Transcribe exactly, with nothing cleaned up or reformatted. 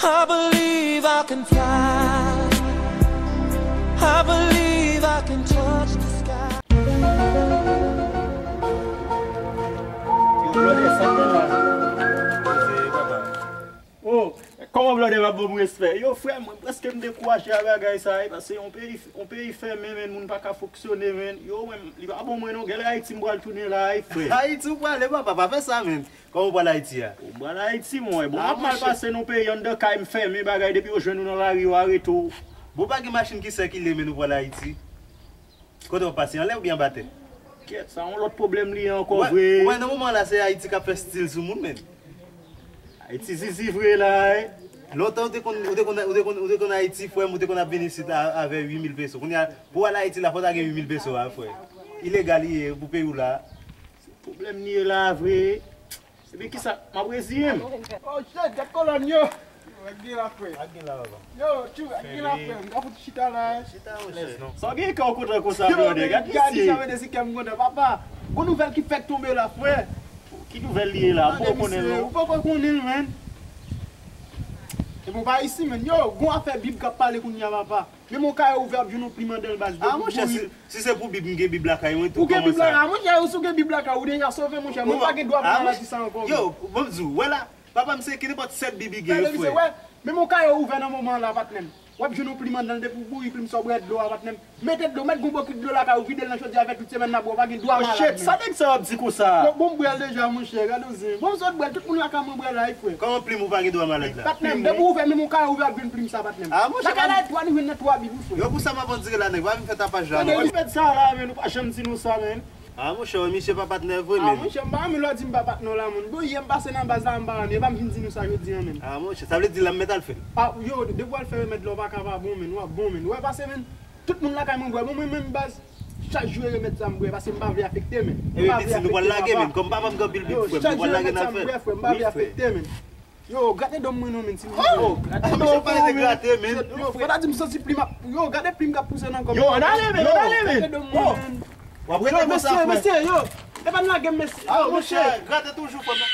I believe I can fly. I believe I can touch the sky. Yo, brother, sa k gen la? Poze, papa. Oh, kòman brother pa ban m respè? Yo, frè, mwen prèske m dekouraje a bagay sa, e, paske yon peyi, yon peyi fèmen, men moun pa ka fonksyone, men. Yo, mwen, li pa bon mwen non, gèl Ayiti m pral tounen la, e, frè. Ayiti ou prale, papa, pa fè sa, men. Kòman w pral Ayiti a? Bon, m pral Ayiti, mwen. Bon, m ap mal pase nan peyi anndan kay m fèmen bagay, depi yo jwenn ou nan lari, yo arete w. Bon, pa gen machin ki sikile, men nou pral Ayiti. Kote w ap pase, anlè oubyen anba tè? Kèt, sa yon lòt pwoblèm li ye ankò vre. Ou wè, nan moman la, se Ayiti k ap fè stil sou moun, men. Ayiti zizi vre la, e. Lontan, ou te konn, ou te konn, ou te konn, ou te konn Ayiti, frè m, ou te konn ap vin isit a, avè uit mil peso. Kounye a, pou w al Ayiti la, fò w ta gen uit mil peso a, frè. Ilegal li ye pou peyi w la. Se pwoblèm li ye la, vre. Epi kisa, m ap reziye m. Oh shit, gad kolòn yo. Ak gen la, frè. Ak gen la, papa. Yo, tchou, ak gen la, frè. M ka fout chita la, e. Chita, monchè. Sa w gen kè w kontan konsa, brother? Gad misye. Gad sa vle di si kè m kontan, papa. Gon nouvèl ki fèk tonbe la, frè. Ki nouvèl li ye la? M poko konnen l non. Ou poko konnen l, man. E bon, pa isi, man. Yo, gon afè Bib k ap pale kounye a, papa. Menm yon kaye ouvè ap jwenn yon plim anndan l, baz. Ah, monchè, si, si se pou Bib, m gen Bib lakay mwen tou. Ou gen Bib lakay? Ah, monchè, si w gen Bib lakay, ou deja sove, monchè. Mwen pa gen dwa pou maladi sa ankò. Yo, bon, m di w, wè la, papa m se ki nenpòt sèt Bib li gen, frè. Menm yon kaye ouvè nan moman an la, patnè m. W ap jwenn yon plim anndan l, depi w bouri plim sa, w bwè dlo a, patnè m. Mete dlo, mèt gon bokit dlo lakay ou, vide l nan chodyè, fè tout semèn n ap bwè, w pa gen dwa malad. Oh shit, sa nèg sa yo ap di konsa? Bon, bon, m bwè l deja, monchè, gade yon zen. Bon, m sot bwè l, tout moun lakay mwen bwè l la, wi, frè. Kòman plim ou pa gen dwa malad la? Patnè m, depi w ouvè, menm yon kaye ouvè ap jwenn plim sa, patnè m. Ah, monchè, lakay la, etwal ou jwenn nan twa Bib, wi, frè. Yo, pou sa m ap ann dire la, nèg, pa vin fè tapaj la, non. Gade, li fè sa la, men nou pa janm di nou sa, men. Ah, monchè, misye pa patnè vre, men. Ah, monchè, m pa renmen lè w di m pa patnè w la, moun. Bon, yè m pase nan baz la, m pa renmen, e pa m vin di nou sa jodi a, men. Ah, monchè, sa vle di la, m mèt al fè l. Ah, yo, depi w al fè remèd la, w pa ka pa bon, men. W ap bon, men. W ap pase, men. Tout moun lakay mwen bwè. Bon, mwen menm baz, chak jou e remèd sa m bwè, paske m pa vle afekte, men. Epi piti, nou pral lage, men. Kòm papa m gen anpil Bib, frè m, nou pral lage n al fè l. Wi, frè. Yo, grate do m mwen non, men, si nou vle. Oh, grate do m mwen. Yo, fò ta di m santi plim ap, yo, gade plim k ap pouse nan kò m. Yo, ann ale, men, ann ale, men. Grate do m mwen, men. W ap rete konsa, frè. Mesye, mesye, yo. E pa n lage m, mesye. Ah, monchè, grate toujou, frè m.